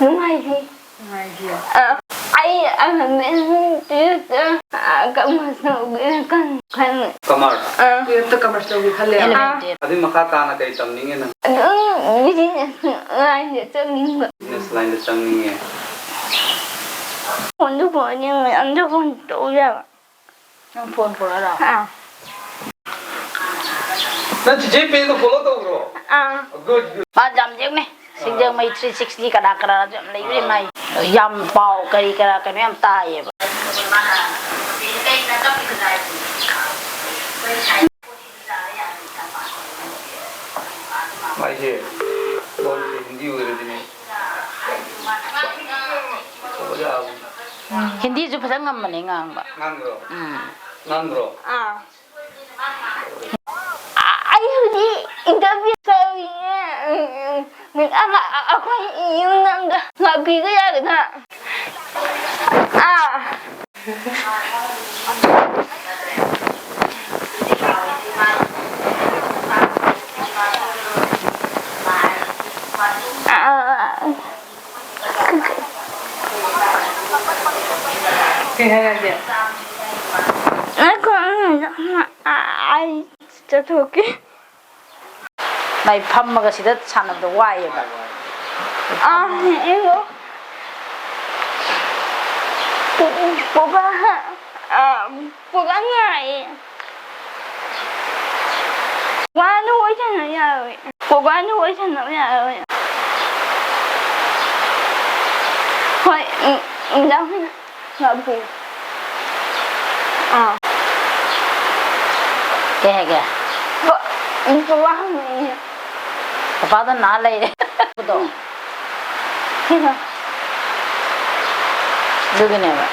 ꯅꯨꯡꯉꯥꯏꯔꯤ꯫ ꯅꯨꯡꯉꯥꯏꯔꯤ꯫ ꯑꯥ, ꯑꯩ, ꯑꯥ, ꯃꯦꯠꯁ ꯇꯨꯌꯦꯜꯐꯇ, ꯑꯥ, ꯀꯃꯔꯁ ꯂꯧꯒꯦꯅ ꯈꯟ-, ꯈꯜꯂꯦ꯫ ꯀꯃꯔꯁ? ꯑꯥ꯫ ꯇꯨꯌꯦꯜꯐꯇ ꯀꯃꯔꯁ ꯂꯧꯒꯦ ꯈꯜꯂꯦ? ꯑꯥ꯫ ꯑꯦꯂꯚꯦꯟ, ꯇꯨꯌꯦꯜꯐ꯫ ꯑꯗꯨꯏ ꯃꯈꯥ ꯇꯥꯅ ꯀꯩ ꯇꯝꯅꯤꯡꯉꯦ ꯅꯪ? ꯑꯗꯨꯝ ꯕꯤꯖꯤꯅꯦꯁ ꯂꯥꯏꯟꯗ ꯆꯪꯅꯤꯡꯕ꯫ ꯕꯤꯖꯤꯅꯦꯁ ꯂꯥꯏꯟꯗ ꯆꯪꯅꯤꯡꯉꯦ꯫ ꯐꯣꯟꯗꯨ ꯐꯣꯟ ꯌꯦꯡꯉꯦ, ꯑꯝꯇ ꯐꯣꯟ ꯇꯧ ꯌꯥꯕ꯫ ꯅꯪ ꯐꯣꯟ ꯄꯨꯔꯛꯑꯔꯣ? ꯑꯥ꯫ ꯅꯪ ꯆꯤꯆꯦ ꯄꯦꯖꯇꯣ ꯐꯣꯂꯣ ꯇꯧꯕ꯭ꯔꯣ? ꯑꯥ꯫ Good, good. ꯃꯥ ꯌꯥꯝ ꯌꯦꯡꯅꯩ꯫ ꯁꯤꯡꯖꯃꯩ ꯊ꯭ꯔꯤ ꯁꯤꯛꯁꯇꯤ ꯀꯅꯥ ꯀꯅꯥꯅꯁꯨ ꯌꯥꯝ ꯂꯩꯕꯅꯦ ꯃꯥꯏ꯫ ꯌꯥꯝ ꯄꯥꯎ ꯀꯔꯤ ꯀꯔꯥ ꯀꯩꯅꯣ ꯌꯥꯝ ꯇꯥꯏꯌꯦꯕ꯫ ꯃꯥꯏꯁꯦ ꯂꯣꯟꯁꯦ ꯍꯤꯟꯗꯤ ꯑꯣꯏꯔꯗꯤꯅꯦ꯫ ꯍꯤꯟꯗꯤꯁꯨ ꯐꯖꯅ ꯉꯝꯕꯅꯦ ꯉꯥꯡꯕ꯫ ꯉꯥꯡꯕ꯭ꯔꯣ? ꯎꯝ꯫ ꯉꯥꯡꯕ꯭ꯔꯣ? ꯑꯥ꯫ ꯑ-, ꯑꯩ ꯍꯧꯖꯤꯛ Interview ꯇꯧꯔꯤꯌꯦ꯫ ꯎꯝ, ꯎꯝ, ꯎꯝ, ꯑꯃ, ꯑ-, ꯑꯩꯈꯣꯏ ꯌꯨꯝꯗ ꯑꯝꯇ ꯂꯥꯛꯄꯤꯕ ꯌꯥꯒꯗ꯭ꯔꯥ? ꯑꯥ꯫ ꯑꯥ꯫ ꯀꯩ ꯍꯥꯏꯔꯒꯦ? ꯉꯥꯏꯈꯣ, ꯑꯩ ꯆꯠꯊꯣꯛꯀꯦ꯫ ꯃꯥꯏ ꯐꯝꯃꯒ ꯁꯤꯗ ꯁꯥꯟꯅꯕꯗꯣ ꯋꯥꯏꯌꯦꯕ꯫ ꯑꯥ, ꯑꯩꯉꯣ-, ꯄꯨ-, ꯄꯨꯕꯥ, ꯑꯥ, ꯄꯨꯕꯥ ꯉꯥꯏꯌꯦ꯫ ꯋꯥꯗꯣ ꯋꯥꯔꯤ ꯁꯥꯟꯅꯕ ꯌꯥꯔꯣꯏ꯫ ꯄꯨꯕꯥꯗꯣ ꯋꯥꯔꯤ ꯁꯥꯟꯅꯕ ꯌꯥꯔꯣꯏ꯫ ꯍꯣꯏ, ꯎꯝ, ꯎꯝ, ꯂꯥꯛꯄꯤꯌꯨ꯫ ꯂꯥꯛꯄꯤꯌꯨ꯫ ꯑꯥ꯫ ꯀꯩ ꯍꯥꯏꯒꯦ? ꯄ-, ꯄꯨꯕꯥ ꯍꯪꯉꯛꯑꯦ꯫ ꯄꯄꯥꯗꯣ ꯅꯥ ꯂꯩꯔꯦ꯫ ꯑꯗꯣ꯫ ꯁꯤꯗ꯫ ꯑꯗꯨꯒꯤꯅꯦꯕ꯫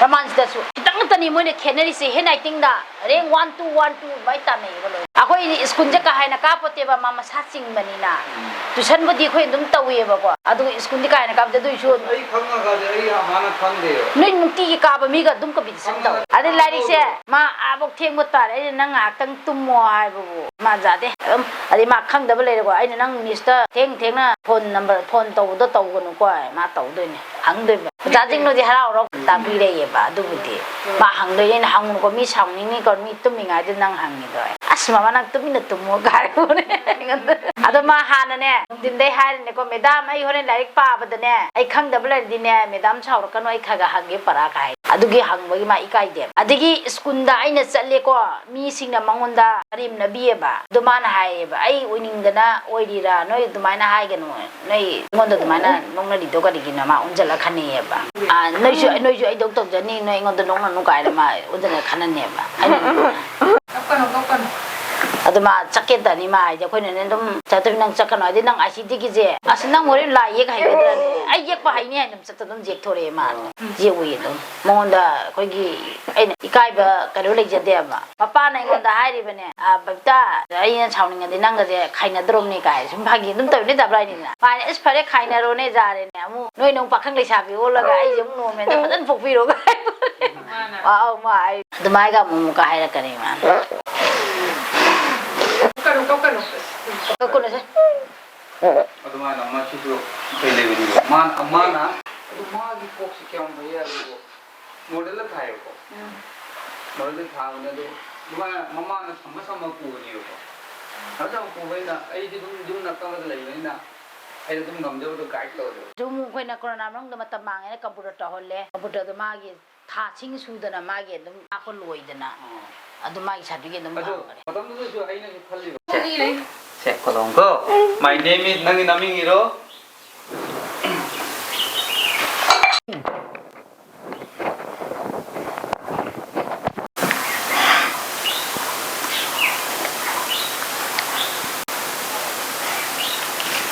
ꯔꯃꯥꯟꯁꯤꯗꯁꯨ ꯈꯤꯇꯪ ꯈꯛꯇꯅꯤ ꯃꯣꯏꯅ ꯈꯦꯠꯅꯔꯤꯁꯦ, ꯍꯦꯟ ꯔꯥꯏꯇꯤꯡꯗ꯫ ꯔꯦꯡ ꯋꯥꯟ, ꯇꯨ, ꯋꯥꯟ, ꯇꯨ ꯑꯗꯨꯃꯥꯏꯅ ꯇꯥꯟꯅꯩꯌꯦꯕ ꯂꯣꯏꯅ꯫ ꯑꯩꯈꯣꯏ ꯁ꯭ꯀꯨꯜꯁꯦ ꯀꯥ ꯍꯦꯟꯅ ꯀꯥꯞꯄꯣꯠꯇꯦꯕ, ꯃꯥ ꯃꯁꯥ ꯆꯤꯡꯕꯅꯤꯅ꯫ ꯎꯝ꯫ ꯇ꯭ꯌꯨꯁꯟꯕꯨꯗꯤ ꯑꯩꯈꯣꯏ ꯑꯗꯨꯝ ꯇꯧꯋꯦꯕꯀꯣ, ꯑꯗꯨꯒ ꯁ꯭ꯀꯨꯜꯗꯤ ꯀꯥ ꯍꯦꯟꯅ ꯀꯥꯞꯇꯦ꯫ ꯑꯗꯨꯏꯁꯨ ꯑꯩ ꯈꯪꯉꯒꯗꯤ ꯑꯩ ꯍꯥꯟꯅ ꯈꯪꯗꯦꯕ꯫ ꯅꯣꯏ ꯅꯨꯡꯇꯤꯒꯤ ꯀꯥꯕ ꯃꯤꯒ ꯑꯗꯨꯝ ꯀꯝꯄꯤꯇꯤꯁꯟ ꯇꯧꯋꯦ꯫ ꯈꯪꯉꯒ ꯑꯗꯩ ꯂꯥꯏꯔꯤꯛꯁꯦ ꯈꯪꯍꯧꯗꯦ꯫ ꯃꯥ ꯑꯥꯕꯧ ꯊꯦꯡꯕ ꯇꯥꯔꯦ, ꯑꯩꯅ ꯅꯪ ꯉꯥꯏꯍꯥꯛꯇꯪ ꯇꯨꯝꯃꯣ ꯍꯥꯏꯕꯕꯨ ꯃꯥ ꯌꯥꯗꯦ꯫ ꯑꯗꯨꯝ ꯑꯗꯩ ꯃꯥ ꯈꯪꯗꯕ ꯂꯩꯔꯦꯀꯣ, ꯑꯩꯅ ꯅꯪ ꯃꯤꯁꯇ ꯊꯦꯡ ꯊꯦꯡꯅ ꯐꯣꯟ ꯅꯝꯕꯔ, ꯐꯣꯟ ꯇꯧꯕꯗꯣ ꯇꯧꯒꯅꯨꯀꯣ ꯍꯥꯏ, ꯃꯥ ꯇꯧꯗꯣꯏꯅꯦ꯫ ꯍꯪꯗꯣꯏꯕ꯫ ꯑꯣꯖꯥꯁꯤꯡꯅꯗꯤ ꯍꯔꯥꯎ ꯍꯔꯥꯎ ꯇꯥꯕꯤꯔꯛꯑꯦꯕ꯫ ꯑꯗꯨꯕꯨꯗꯤ ꯃꯥ ꯍꯪꯗꯣꯏꯅꯦ, ꯑꯩꯅ ꯍꯪꯉꯨꯀꯣ, ꯃꯤ ꯁꯥꯎꯅꯤꯡꯅꯤꯀꯣ, ꯃꯤ ꯇꯨꯝꯃꯤꯉꯩꯗ ꯅꯪ ꯍꯪꯉꯤꯗꯣ꯫ ꯑꯁ, ꯃꯃꯥ, ꯅꯪ ꯇꯨꯃꯤꯟꯅ ꯇꯨꯝꯃꯣ ꯀꯥꯏ ꯍꯥꯏꯕꯅꯦ ꯑꯩꯉꯣꯟꯗ꯫ ꯑꯗꯣ ꯃꯥ ꯍꯥꯟꯅꯅꯦ, ꯅꯨꯡꯊꯤꯟꯗꯩ ꯍꯥꯏꯔꯤꯅꯦꯀꯣ, "ꯃꯦꯗꯥꯝ, ꯑꯩ ꯍꯣꯔꯦꯟ ꯂꯥꯏꯔꯤꯛ ꯄꯥꯕꯗꯅꯦ, ꯑꯩ ꯈꯪꯗꯕ ꯂꯩꯔꯗꯤꯅꯦ, ꯃꯦꯗꯥꯝ ꯁꯥꯎꯔꯛꯀꯅꯨ, ꯑꯩ ꯈꯔ ꯈꯔ ꯍꯪꯒꯦ ꯄꯔꯥ" ꯀꯥꯏ꯫ ꯑꯗꯨꯒꯤ ꯍꯪꯕꯒꯤ ꯃꯥ ꯏꯀꯥꯏꯗꯦꯕ꯫ ꯑꯗꯒꯤ ꯁ꯭ꯀꯨꯜꯗ ꯑꯩꯅ ꯆꯠꯂꯦꯀꯣ, ꯃꯤꯁꯤꯡꯅ ꯃꯉꯣꯟꯗ ꯀꯔꯦꯝꯅꯕꯤꯌꯦꯕ꯫ ꯑꯗꯣ ꯃꯥꯅ ꯍꯥꯏꯌꯦꯕ, "ꯑꯩ ꯑꯣꯏꯅꯤꯡꯗꯅ ꯑꯣꯏꯔꯤꯔꯥ? ꯅꯣꯏ ꯑꯗꯨꯃꯥꯏꯅ ꯍꯥꯏꯒꯅꯨ꯫ ꯅꯣꯏ ꯑꯩꯉꯣꯟꯗ ꯑꯗꯨꯃꯥꯏꯅ ꯅꯣꯛꯅꯔꯤꯗꯣ ꯀꯔꯤꯒꯤꯅꯣ?" ꯃꯥ ꯑꯣꯟꯁꯤꯜꯂ ꯈꯟꯅꯩꯌꯦꯕ꯫ "ꯑꯥ, ꯅꯣꯏꯁꯨ, ꯅꯣꯏꯁꯨ ꯑꯩꯗꯧ ꯇꯧꯖꯅꯤ, ꯅꯣꯏ ꯑꯩꯉꯣꯟꯗ ꯅꯣꯛꯅꯅꯨ" ꯀꯥꯏꯅ ꯃꯥ ꯑꯣꯟꯁꯤꯜꯂ ꯈꯟꯅꯅꯦꯕ꯫ ꯑꯩꯅ ꯀꯞꯀꯅꯨ, ꯀꯞꯀꯅꯨ꯫ ꯑꯗꯨ ꯃꯥ ꯆꯠꯀꯦ ꯇꯅꯤ ꯃꯥ ꯍꯥꯏꯗꯤ, ꯑꯩꯈꯣꯏꯅꯅꯦ ꯑꯗꯨꯝ, "ꯆꯠꯇꯕꯤ ꯅꯪ ꯆꯠꯀꯅꯨ" ꯍꯥꯏꯗꯤ, "ꯅꯪ ꯑꯥꯏ ꯁꯤ ꯗꯤꯒꯤꯁꯦ, ꯑꯁ, ꯅꯪ ꯍꯣꯔꯦꯟ ꯂꯥꯏ ꯌꯦꯛ ꯍꯩꯒꯗ꯭ꯔꯅꯦ?" "ꯑꯩ ꯌꯦꯛꯄ ꯍꯩꯅꯤ" ꯍꯥꯏꯅ ꯃꯁꯛꯇ ꯑꯗꯨꯝ ꯌꯦꯛꯊꯣꯔꯛꯑꯦ ꯃꯥ꯫ ꯌꯦꯛꯎꯏ ꯑꯗꯨꯝ꯫ ꯃꯉꯣꯟꯗ ꯑꯩꯈꯣꯏꯒꯤ, ꯑꯩꯅ ꯏꯀꯥꯏꯕ ꯀꯩꯅꯣ ꯂꯩꯖꯗꯦꯕ꯫ ꯃꯄꯥꯅ ꯑꯩꯉꯣꯟꯗ ꯍꯥꯏꯔꯤꯕꯅꯦ, "ꯑ, ꯕꯕꯤꯇꯥ, ꯑꯩꯅ ꯁꯥꯎꯅꯤꯡꯉꯗꯤ ꯅꯪꯒꯁꯦ ꯈꯥꯏꯅꯗ꯭ꯔꯣꯝꯅꯤ" ꯀꯥꯏ ꯁꯨꯝ ꯐꯥꯒꯤ ꯑꯗꯨꯝ ꯇꯧꯔꯤꯅꯤ ꯇꯥꯕ꯭ꯔꯥ ꯍꯥꯏꯅꯤꯅ꯫ ꯃꯥꯅ, "ꯑꯁ, ꯐꯔꯦ, ꯈꯥꯏꯅꯔꯣꯅꯦ, ꯌꯥꯔꯦꯅꯦ꯫ ꯑꯃꯨꯛ ꯅꯣꯏꯅ ꯑꯃꯨꯛ ꯄꯥꯈꯪ ꯂꯩꯁꯥꯕꯤ ꯑꯣꯜꯂꯒ ꯑꯩꯁꯦ ꯑꯃꯨꯛ ꯅꯣꯔꯃꯦꯜꯗ ꯐꯖꯅ ꯄꯣꯛꯄꯤꯔꯣ" ꯀꯥꯏ꯫ ꯃꯥꯅ꯫ ꯑꯥ, ꯑꯧ, ꯃꯥ, ꯑꯩ ꯑꯗꯨꯃꯥꯏꯒ ꯑꯃꯨꯛ ꯑꯃꯨꯛꯀ ꯍꯥꯏꯔꯛꯀꯅꯤ ꯃꯥꯅ꯫ ꯀꯞꯀꯅꯨ, ꯀꯞꯀꯅꯨ꯫ ꯀꯞꯀꯅꯨꯁꯦ꯫ ꯑꯗꯨꯃꯥꯏꯅ ꯃꯁꯤꯁꯨ ꯀꯩ ꯂꯩꯕꯅꯦꯕ꯫ ꯃꯥꯅ, ꯃꯥꯅ, ꯑꯗꯨ ꯃꯥꯒꯤ ꯀꯣꯛꯁꯤ ꯀꯌꯥꯝ ꯐꯩ ꯍꯥꯏꯕꯕꯨ, ꯃꯣꯗꯦꯜꯗ ꯊꯥꯏꯌꯦꯕꯀꯣ꯫ ꯎꯝ꯫ ꯃꯣꯗꯦꯜꯗ ꯊꯥꯕꯅꯦ ꯑꯗꯣ, ꯑꯗꯨꯃꯥꯏꯅ ꯃꯃꯥꯅ ꯁꯝꯃ ꯁꯝꯃ ꯄꯨꯕꯅꯦꯕꯀꯣ꯫ ꯁꯝꯃ ꯁꯝꯃ ꯄꯨꯕꯅꯤꯅ ꯑꯩꯗꯤ ꯑꯗꯨꯝ ꯌꯨꯝ ꯅꯛꯅꯕꯗ ꯂꯩꯕꯅꯤꯅ ꯑꯩꯅ ꯑꯗꯨꯝ ꯉꯝꯖꯕꯗꯣ ꯒꯥꯏꯗ ꯇꯧꯔꯦꯕ꯫ ꯁꯨꯝ ꯑꯩꯈꯣꯏꯅ ꯀꯣꯔꯣꯅꯥ ꯃꯅꯨꯡꯗ ꯃꯇꯝ ꯃꯥꯡꯉꯦꯅ ꯀꯝꯄ꯭ꯌꯨꯇꯔ ꯇꯧꯍꯜꯂꯦ꯫ ꯀꯝꯄ꯭ꯌꯨꯇꯔꯗꯣ ꯃꯥꯒꯤ ꯊꯥꯁꯤꯡ ꯁꯨꯗꯅ ꯃꯥꯒꯤ ꯑꯗꯨꯝ ꯇꯥꯛꯄ ꯂꯣꯏꯗꯅ ꯑꯣ꯫ ꯑꯗꯨ ꯃꯥꯒꯤ ꯁꯥꯔꯇꯤꯐꯤꯀꯦꯠ ꯑꯗꯨꯝ ꯑꯗꯣ ꯐꯪꯈ꯭ꯔꯦ꯫ ꯃꯇꯝꯗꯨꯗꯁꯨ ꯑꯩꯅꯁꯨ ꯈꯜꯂꯤꯕ꯫ ꯁꯦ, ꯁꯦ, ꯀꯣꯂꯣꯝ ꯀꯣ꯫ My name is, ꯅꯪꯒꯤ ꯅꯃꯤꯡ ꯏꯔꯣ꯫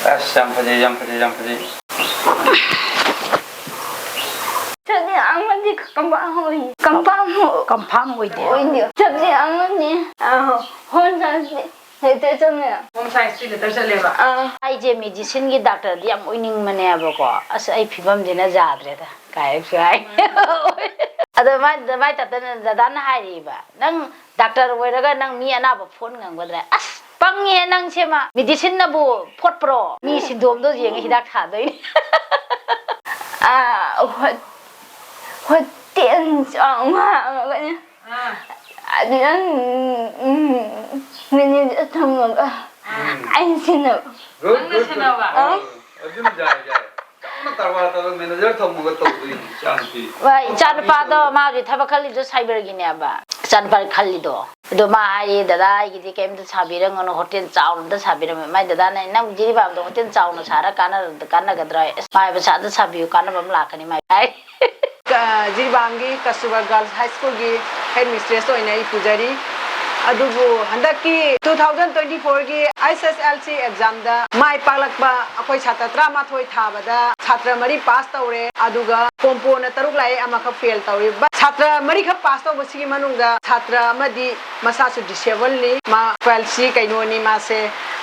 ꯑꯁ, ꯌꯥꯝ ꯐꯖꯩ, ꯌꯥꯝ ꯐꯖꯩ, ꯌꯥꯝ ꯐꯖꯩ꯫ ꯆꯠꯅꯤ ꯑꯃꯗꯤ ꯀꯝꯐꯥꯝ ꯑꯣꯏ-, ꯀꯝꯐꯥꯝ ꯀꯝꯐꯥꯝ ꯑꯣꯏꯗꯦ꯫ ꯑꯣꯏꯗꯦ꯫ ꯆꯠꯅꯤ ꯑꯃꯅꯤ, ꯑ, ꯍꯣꯝ ꯁꯥꯏꯟꯁꯇꯤ ꯂꯦꯇꯔ ꯆꯠꯂꯦꯕ꯫ ꯍꯣꯝ ꯁꯥꯏꯟꯁꯇꯤ ꯂꯦꯇꯔ ꯆꯠꯂꯦꯕ꯫ ꯑꯥ꯫ ꯑꯩꯁꯦ ꯃꯦꯗꯤꯁꯤꯟꯒꯤ ꯗꯥꯛꯇꯔꯗꯤ ꯌꯥꯝ ꯑꯣꯏꯅꯤꯡꯕꯅꯦꯕꯀꯣ꯫ ꯑꯁ, ꯑꯩ ꯐꯤꯕꯝꯁꯤꯅ ꯌꯥꯗ꯭ꯔꯦꯗ꯫ ꯀꯥꯏꯁꯨ ꯍꯥꯏ꯫ ꯑꯗꯣ ꯃꯥꯏ, ꯃꯥꯏ ꯇꯥꯇꯅ ꯗꯗꯥꯅ ꯍꯥꯏꯔꯤꯕ, "ꯅꯪ ꯗꯥꯛꯇꯔ ꯑꯣꯏꯔꯒ ꯅꯪ ꯃꯤ ꯑꯅꯥꯕ ꯐꯣꯟ ꯉꯝꯒꯗ꯭ꯔꯥ?" ꯑꯁ, ꯄꯪꯉꯦ ꯅꯪꯁꯦ ꯃꯥ꯫ ꯃꯦꯗꯤꯁꯤꯟꯅꯕꯨ ꯐꯣꯠꯄ꯭ꯔꯣ? ꯃꯤ ꯁꯤꯟꯗꯣꯝꯗꯣ ꯌꯦꯡꯉ ꯍꯤꯗꯥꯛ ꯊꯥꯗꯣꯏꯅꯦ꯫ ꯑꯥ, ꯍꯣ-, ꯍꯣꯇꯦꯜ ꯆꯥꯎꯅ ꯍꯥꯡꯉꯒꯅꯦ꯫ ꯑꯥ꯫ ꯑꯗꯨ ꯅꯪ, ꯎꯝ, ꯃꯦꯅꯦꯖꯔ ꯊꯝꯃꯒ ꯑꯥ꯫ ꯑꯩꯅ ꯁꯤꯟꯅꯕ꯫ Good, ꯅꯪꯅ good, good. ꯁꯤꯟꯅꯕ? ꯑꯥ꯫ ꯑꯗꯨꯝ ꯌꯥꯏ, ꯌꯥꯏ꯫ ꯆꯥꯎꯅ ꯀꯔꯕꯥꯔ ꯇꯧꯔꯒ ꯃꯦꯅꯦꯖꯔ ꯊꯝꯃꯒ ꯇꯧꯗꯣꯏꯅꯤ, ꯏꯆꯥꯅꯨꯄꯤ꯫ ꯍꯣꯏ, ꯏꯆꯥꯅꯨꯄꯥꯗꯣ ꯃꯥꯒꯤ ꯊꯕꯛ ꯈꯜꯂꯤꯗꯣ ꯁꯥꯏꯕꯔꯒꯤꯅꯦꯕ꯫ ꯏꯆꯥꯅꯨꯄꯥ ꯈꯜꯂꯤꯗꯣ꯫ ꯑꯗꯣ ꯃꯥ ꯍꯥꯏꯌꯦ, "ꯗꯗꯥ, ꯑꯩꯒꯤꯗꯤ ꯀꯩꯝꯇ ꯁꯥꯕꯤꯔꯝꯒꯅꯨ, ꯍꯣꯇꯦꯜ ꯆꯥꯎꯅ ꯑꯝꯇ ꯁꯥꯕꯤꯔꯝꯃꯦ꯫" ꯃꯥꯏ ꯗꯗꯥꯅ, "ꯅꯪ ꯖꯤꯔꯤꯕꯥꯝꯗꯣ ꯍꯣꯇꯦꯜ ꯆꯥꯎꯅ ꯁꯥꯔ ꯀꯥꯟꯅꯔ-, ꯀꯥꯟꯅꯒꯗ꯭ꯔꯥ?" ꯑꯁ, ꯃꯥꯏ ꯄꯩꯁꯥ ꯑꯝꯇ ꯁꯥꯕꯤꯌꯨ, ꯀꯥꯟꯅꯕ ꯑꯃ ꯂꯥꯛꯀꯅꯤ ꯃꯥꯏ ꯍꯥꯏ꯫ ꯀ-, ꯖꯤꯔꯤꯕꯥꯝꯒꯤ ꯀꯁꯇꯨꯔꯕꯥ ꯒꯔꯜꯁ ꯍꯥꯏ ꯁ꯭ꯀꯨꯜꯒꯤ ꯍꯦꯗ ꯃꯤꯁꯇ꯭ꯔꯦꯁ ꯑꯣꯏꯅ ꯑꯩ ꯄꯨꯖꯔꯤ꯫ ꯑꯗꯨꯕꯨ ꯍꯟꯗꯛꯀꯤ two thousand twenty four ꯒꯤ H S S L C exam ꯗ ꯃꯥꯏ ꯄꯥꯛꯂꯛꯄ ꯑꯩꯈꯣꯏ ꯁꯥꯇ꯭ꯔ ꯇꯔꯥꯃꯥꯊꯣꯏ ꯊꯥꯕꯗ ꯁꯥꯇ꯭ꯔ ꯃꯔꯤ pass ꯇꯧꯔꯦ, ꯑꯗꯨꯒ ꯀꯣꯝꯄꯣꯅ ꯇꯔꯨꯛ ꯂꯥꯛꯑꯦ, ꯑꯃꯈꯛ fail ꯇꯧꯔꯤ꯫ But ꯁꯥꯇ꯭ꯔ ꯃꯔꯤꯈꯛ pass ꯇꯧꯕꯁꯤꯒꯤ ꯃꯅꯨꯡꯗ ꯁꯥꯇ꯭ꯔ ꯑꯃꯗꯤ ꯃꯁꯥꯁꯨ disabled ꯅꯤ, ꯃꯥ palsy ꯀꯩꯅꯣꯅꯤ ꯃꯥꯁꯦ꯫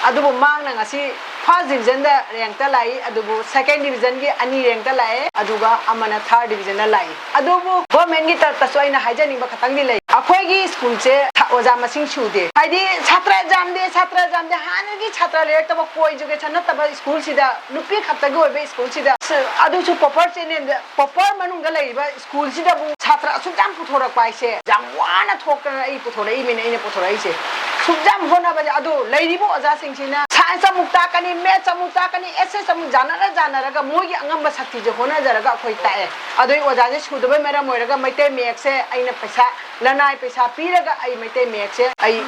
ꯑꯗꯨꯕꯨ ꯃꯍꯥꯛꯅ ꯉꯁꯤ first division ꯗ rank ꯇ ꯂꯥꯛꯏ, ꯑꯗꯨꯕꯨ second division ꯒꯤ ꯑꯅꯤ rank ꯇ ꯂꯥꯛꯑꯦ, ꯑꯗꯨꯒ ꯑꯃꯅ third division ꯗ ꯂꯥꯛꯏ꯫ ꯑꯗꯨꯕꯨ government ꯀꯤ ꯇꯔꯞꯇꯁꯨ ꯑꯩꯅ ꯍꯥꯏꯖꯅꯤꯡꯕ ꯈꯇꯪꯗꯤ ꯂꯩ꯫ ꯑꯩꯈꯣꯏꯒꯤ school ꯁꯦ ꯊ-, ꯑꯣꯖꯥ ꯃꯁꯤꯡ ꯁꯨꯗꯦ꯫ ꯍꯥꯏꯗꯤ ꯁꯥꯇ꯭ꯔ ꯌꯥꯝꯗꯦ, ꯁꯥꯇ꯭ꯔ ꯌꯥꯝꯗꯦ, ꯍꯥꯟꯅꯒꯤ ꯁꯥꯇ꯭ꯔ ꯂꯩꯔꯛꯇꯕ, co-education ꯅꯠꯇꯕ school ꯁꯤꯗ, ꯅꯨꯄꯤ ꯈꯛꯇꯒꯤ ꯑꯣꯏꯕ school ꯁꯤꯗ, ꯁ-, ꯑꯗꯨꯁꯨ proper channel ꯗ, proper ꯃꯅꯨꯡꯗ ꯂꯩꯔꯤꯕ school ꯁꯤꯗꯕꯨ ꯁꯥꯇ꯭ꯔ ꯑꯁꯨꯛ ꯌꯥꯝ ꯄꯨꯊꯣꯔꯛꯄ ꯍꯥꯏꯁꯦ ꯌꯥꯝ ꯋꯥꯅ ꯊꯣꯛꯇꯅ ꯑꯩ ꯄꯨꯊꯣꯔꯛꯏꯃꯤꯅ, ꯑꯩꯅ ꯄꯨꯊꯣꯔꯛꯏꯁꯦ꯫ ꯑꯁꯨꯛ ꯌꯥꯝ ꯍꯣꯠꯅꯕꯁꯦ, ꯑꯗꯨ ꯂꯩꯔꯤꯕ ꯑꯣꯖꯥꯁꯤꯡꯁꯤꯅ science ꯑꯃꯨꯛ ꯇꯥꯛꯀꯅꯤ, maths ꯑꯃꯨꯛ ꯇꯥꯛꯀꯅꯤ, S S ꯑꯃꯨꯛ ꯌꯥꯅꯔ ꯌꯥꯅꯔꯒ ꯃꯣꯏꯒꯤ ꯑꯉꯝꯕ ꯁꯛꯇꯤꯁꯦ ꯍꯣꯠꯅꯖꯔꯒ ꯑꯩꯈꯣꯏ ꯇꯥꯛꯑꯦ꯫ ꯑꯗꯨꯏ ꯑꯣꯖꯥꯁꯦ ꯁꯨꯗꯕꯩ ꯃꯔꯝ ꯑꯣꯏꯔꯒ ꯃꯩꯇꯩ ꯃꯌꯦꯛꯁꯦ ꯑꯩꯅ ꯄꯩꯁꯥ, ꯂꯅꯥꯏ ꯄꯩꯁꯥ ꯄꯤꯔꯒ ꯑꯩ ꯃꯩꯇꯩ ꯃꯌꯦꯛꯁꯦ ꯑꯩ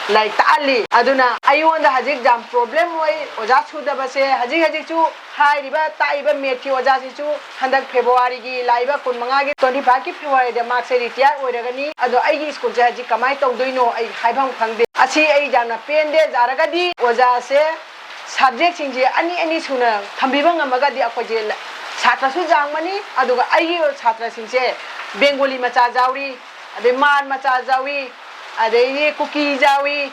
ꯂꯥꯏꯔꯤꯛ ꯇꯥꯛꯍꯜꯂꯤ꯫ ꯑꯗꯨꯅ ꯑꯩꯉꯣꯟꯗ ꯍꯧꯖꯤꯛ ꯌꯥꯝ problem ꯑꯣꯏ ꯑꯣꯖꯥ ꯁꯨꯗꯕꯁꯦ꯫ ꯍꯧꯖꯤꯛ ꯍꯧꯖꯤꯛꯁꯨ ꯍꯥꯏꯔꯤꯕ ꯇꯥꯛꯏꯕ maths ꯀꯤ ꯑꯣꯖꯥꯁꯤꯁꯨ ꯍꯟꯗꯛ February ꯒꯤ ꯂꯥꯛꯏꯕ ꯀꯨꯟꯃꯉꯥꯒꯤ, twenty five ꯀꯤ February ꯗ ꯃꯍꯥꯛꯁꯦ retire ꯑꯣꯏꯔꯒꯅꯤ꯫ ꯑꯗꯣ ꯑꯩꯒꯤ school ꯁꯦ ꯍꯧꯖꯤꯛ ꯀꯃꯥꯏꯅ ꯇꯧꯗꯣꯏꯅꯣ ꯑꯩ ꯍꯥꯏꯐꯝ ꯈꯪꯗꯦ꯫ ꯑꯁꯤ ꯑꯩ ꯌꯥꯝꯅ ꯄꯦꯟꯗꯦ꯫ ꯌꯥꯔꯒꯗꯤ ꯑꯣꯖꯥꯁꯦ subject ꯁꯤꯡꯁꯦ ꯑꯅꯤ ꯑꯅꯤ ꯁꯨꯅ ꯊꯝꯕꯤꯕ ꯉꯝꯃꯒꯗꯤ ꯑꯩꯈꯣꯏꯁꯦ ꯂ-, ꯁꯥꯇ꯭ꯔꯁꯨ ꯌꯥꯝꯒꯅꯤ, ꯑꯗꯨꯒ ꯑꯩꯒꯤ ꯁꯥꯇ꯭ꯔꯁꯤꯡꯁꯦ Bengali ꯃꯆꯥ ꯌꯥꯎꯔꯤ, ꯑꯗꯩ ꯃꯥꯟ ꯃꯆꯥ ꯌꯥꯎꯏ, ꯑꯗꯩꯗꯤ ꯀꯨꯀꯤ ꯌꯥꯎꯏ,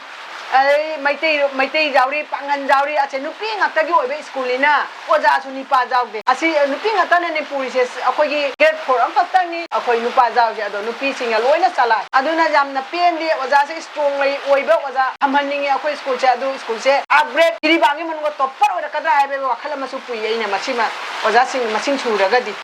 ꯑꯗꯩ ꯃꯩꯇꯩ, ꯃꯩꯇꯩ ꯌꯥꯎꯔꯤ, ꯄꯥꯡꯒꯟ ꯌꯥꯎꯔꯤ꯫ ꯑꯁꯦ ꯅꯨꯄꯤ ꯉꯥꯛꯇꯒꯤ ꯑꯣꯏꯕ school ꯅꯤꯅ ꯑꯣꯖꯥꯁꯨ ꯅꯨꯄꯥ ꯌꯥꯎꯗꯦ꯫ ꯑꯁꯤ ꯅꯨꯄꯤ ꯉꯥꯛꯇꯅꯅꯦ ꯄꯨꯔꯤꯁꯦ꯫ ꯑꯩꯈꯣꯏꯒꯤ grade four ꯑꯃꯈꯛꯇꯪꯅꯤ ꯑꯩꯈꯣꯏ ꯅꯨꯄꯥ ꯌꯥꯎꯔꯤꯁꯦ, ꯑꯗꯣ ꯅꯨꯄꯤꯁꯤꯡꯅ ꯂꯣꯏꯅ ꯆꯂꯥꯏ꯫ ꯑꯗꯨꯅ ꯌꯥꯝꯅ ꯄꯦꯟꯗꯦ꯫ ꯑꯣꯖꯥꯁꯦ strong ꯂꯩ ꯑꯣꯏꯕ ꯑꯣꯖꯥ ꯊꯝꯍꯟꯅꯤꯡꯉꯦ ꯑꯩꯈꯣꯏ school ꯁꯦ꯫ ꯑꯗꯨ school ꯁꯦ upgrade ꯖꯤꯔꯤꯕꯥꯝꯒꯤ ꯃꯅꯨꯡꯗ topper ꯑꯣꯏꯔꯛꯀꯗ꯭ꯔꯥ ꯍꯥꯏꯕꯒꯤ ꯋꯥꯈꯜ ꯑꯃꯁꯨ ꯄꯨꯏ ꯑꯩꯅ ꯃꯁꯤꯃ ꯑꯣꯖꯥꯁꯤꯡ ꯃꯁꯤꯡ ꯁꯨꯔꯒꯗꯤ꯫